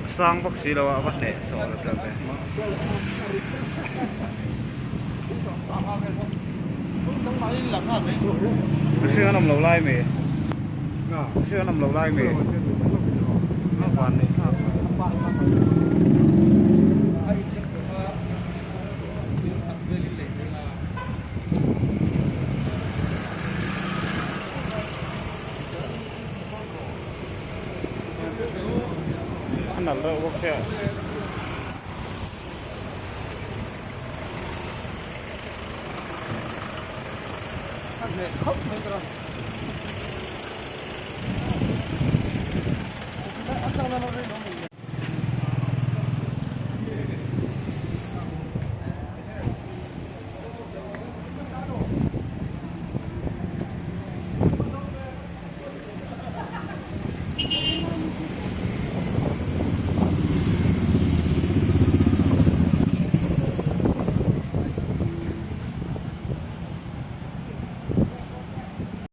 Sang bawk si lo a va hneh sawh lo tlat e. Mihring an awm lo lai mai. Mihring an awm lo lai mai. A van neih thlak. A nalh reuh bawk sia.